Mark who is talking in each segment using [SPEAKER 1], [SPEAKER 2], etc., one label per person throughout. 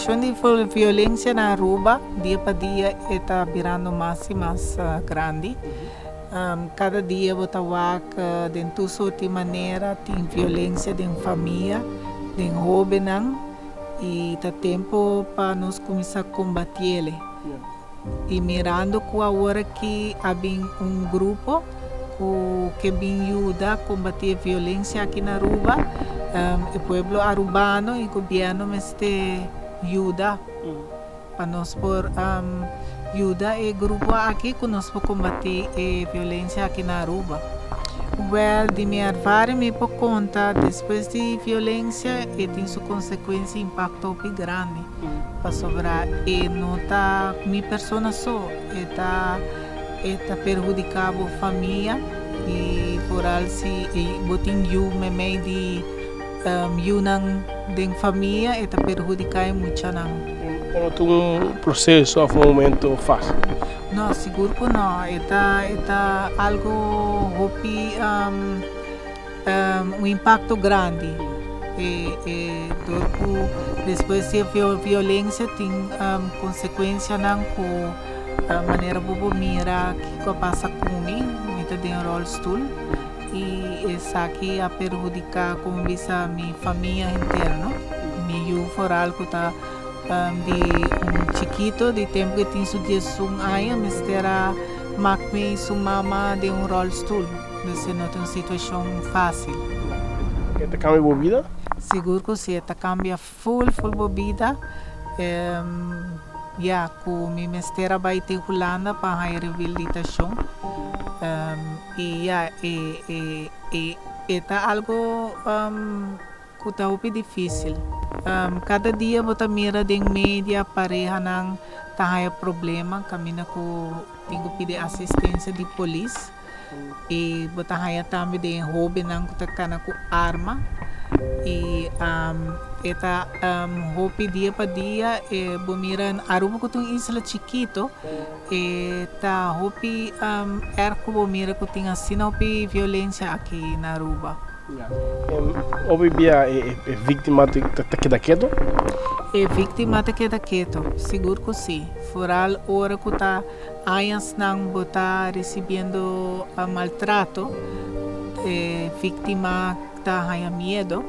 [SPEAKER 1] Situacion di violencia na Aruba dia pa dia e ta birando mas y mas grandi. Cada dia bo ta wak den tur soort di manera tin violencia den famia, den hobennan y ta tempo pa nos cuminsa combatiele. Y mirando cu awor aki a bin un grupo cu ke bin yuda combati e violencia aki na Aruba, e pueblo Arubano y gobierno mester yuda pa nos por yuda e grupo aki cu nos por combati e violencia aki na Aruba. Wel, di mi ervaring mi por conta despues di violencia e tin su consecuencia y impacto hopi grandi. Pasobra e no ta mi persona so, e ta e ta perhudiká bo famia i foral si bo tin yu meimei di yunan den famia e ta perhudiká e muchanan.
[SPEAKER 2] E no ta un proseso òf un momento fásil?
[SPEAKER 1] No, sigur ku no. E ta e ta algu hopi. Un impacto grandi e e dor cu despues di e violencia tin consecuencianan cu manera bo por mira kico a pasa cu mi, mi ta den rolstoel y esaki a perhudica como bisa mi famia henter no, mi yu foral cu ta di un chikito di tempo cu e tin su 11 aña mester a mak mi su mama den un rolstoel. Mester no ta un situacion facil.
[SPEAKER 2] E ta cambia bo bida?
[SPEAKER 1] Sigur cu si, e ta cambia full full bo bida. Ya cu mi mester a bay te Hulanda pa haya rehabilitacion. Y ya e e e e ta algo cu ta hopi dificil. Cada dia bo ta mira den media parehanan ta haya problema caminda cu tin cu pidi asistencia di polis. Y bo ta haya tambe den e hobennan cu ta cana cu arma y e ta hopi dia pa dia e bo mira Aruba cu ta un isla chikito e ta hopi erg cu bo mira cu tin asina hopi violencia aki na Aruba.
[SPEAKER 2] Hopi bia e victima ta keda keto?
[SPEAKER 1] E victima ta keda keto, sigur cu si, foral ora cu ta. Añasnan bo ta ricibiendo maltrato, e victima ta haña miedo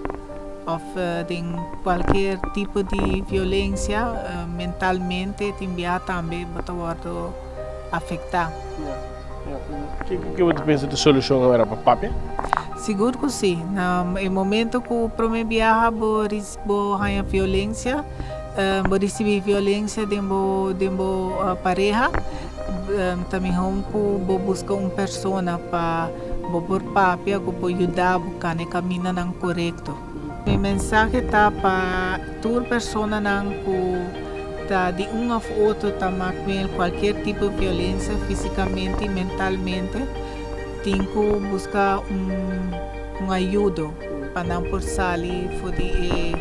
[SPEAKER 1] of den cualkier tipo di violencia mentalmente tin biaha tambe bo ta wordo afecta.
[SPEAKER 2] Kico bo ta pensa ta solucion awor pa papia?
[SPEAKER 1] Sigur cu si. Na e momento cu prome biaha bo bo haña violencia, Bo ricibi violencia den bo den bo pareha, ta mihor cu bo busca un persona pa bo por papia cu por yuda bo cana e camindanan corecto. Mi mensahe ta pa tur personanan cu ta di un of otro ta mak mel cualkier tipo di violencia fisicamente y mentalmente, tin cu busca un un ayudo pa nan por sali for di e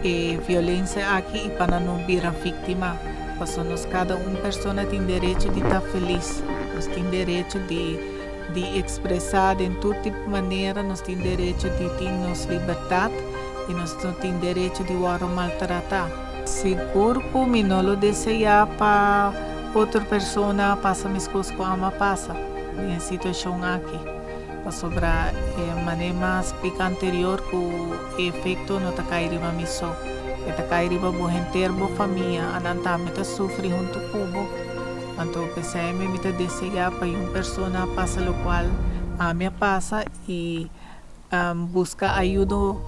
[SPEAKER 1] E violencia aki y pa nan no bira victima, paso nos cada un persona tin derecho di ta feliz, nos tin derecho di di expresa den tur tipo manera, nos tin derecho di tin nos libertad y nos no tin derecho di wordo maltrata. Sigur cu mi no lo desea pa otro persona pasa mescos cu ami a pasa den e situacion aki. Pasobra e manera mi a splika anterior ku e efekto no ta kai riba mi so, e ta kai riba bo henter bo famia, anan tambe ta sufri huntu ku bo. Anto p'esei mi ta deseá pa un persona pasa lokual ami a pasa i buska ayudo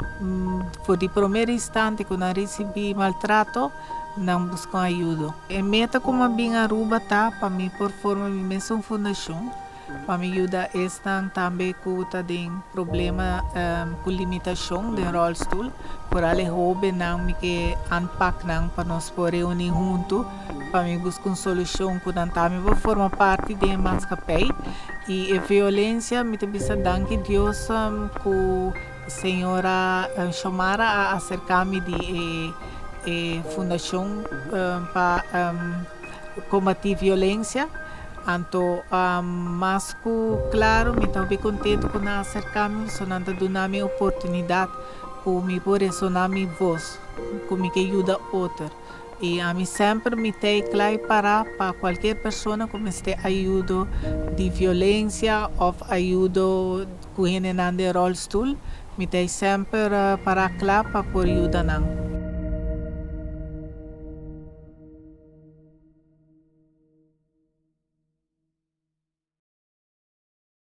[SPEAKER 1] for di promer instante ku nan risibí maltrato, nan buska un ayudo. E meta ku mi a bin Aruba ta pa mi por forma mi mesun fundashon. Pa mi yuda esnan tambe ku ta den problema ku limitashon den ròlstul. Foral e hóbennan mi ke aanpak nan pa nos por reuní huntu pa mi buska un solushon ku nan tambe por forma parti den e maatschappij. I e violensia mi ta bisa danki Dios ku señora Xiomara a aserká mi di e fundashon pa kombatí violensia. Anto mas ku klaru mi ta hopi kontentu ku nan a aserká mi pasobra nan ta duna mi oportunidat ku mi por resoná mi vos, ku mi ke yuda otro. I ami semper mi t'ei kla i pará pa kualkier persona ku mester ayudo di violensia òf ayudo ku hendenan den ròlstul. Mi t'ei semper pará kla pa por yuda nan.